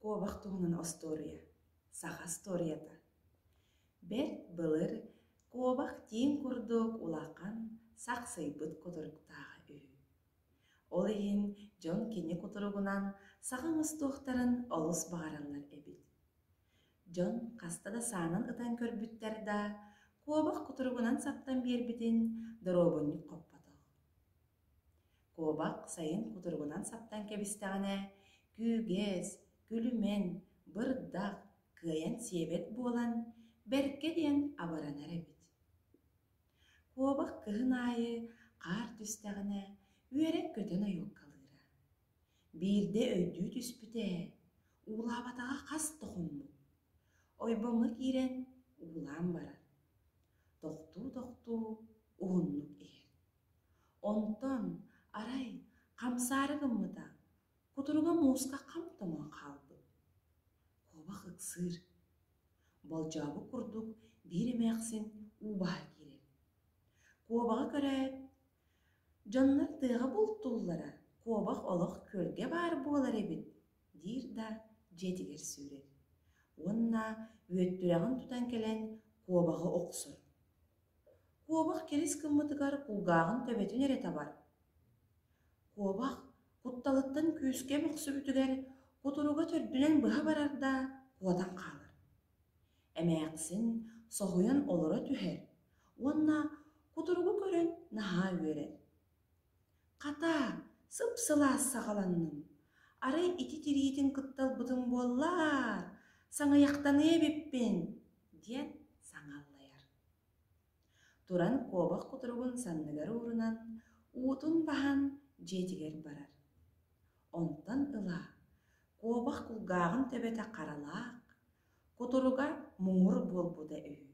Куобах туһунан остуоруйа, саха остуоруйата. Бэрт былыр куобах тииҥ курдук улахан сахсыйбыт кутуруктааҕа үһү. Ол иһин дьон кини кутуругунан саха оҥостуохтарын олус баҕараллар эбит. Дьон хаста да саанан ытан көрбүттэр да, куобах кутуругунан саптан биэрбитин доруобунньук хоппотох. Куобах сайын кутуругунан саптан кэбистэҕинэ, күүгэс, күлүмэн, бырдах кыайан сиэбэт буолан, бэркэ диэн абыранар эбит. Куобах кыһын аайы хаар түстэҕинэ, үөрэн-көтөн ойуоккалыыра. Биирдэ өйдүү түспүтэ, уулаабатаҕа хас да хоммут. Ойбоҥҥо киирэн уулаан барар. Тохтуу-тохтуу уһуннук иһэр. Онтон, арай, хамсаары гыммыта, кутуруга мууска хам тоҥон хаалбыт. Куобах ыксыыр. Болдьообут курдук биир эмээхсин уу баһа киирэр. Куобаҕы көрөөт, дьоннор тыаҕа бултууллара, куобах олох күөлгэ баар буолар эбит диир да дьиэтигэр сүүрэр. Уонна үөттүрэҕин тутан кэлэн куобаҕы охсор. Куобах кирис гыммытыгар кулгааҕын төбөтүн эрэ табар. Куобах кутталыттан күүскэ мөхсүбүтүгэр кутуруга төрдүнэн быһа барар да куотан хаалар. Эмээхсин соһуйан олоро түһэр уонна кутуругу көрөн наһаа үөрэр. Хата, сып-сылаас саҕаланным. Арай ити тириитин кытта ылбытым буоллар, саҥыйахтаныа эбиппин, диэн саҥа аллайар. Туран куобах кутуругун санныгар уурунан, уутун баһан дьиэтигэр барар. Онтон ыла куобах кулгааҕын төбөтө харалаах, кутуруга муҥур буолбута үһү.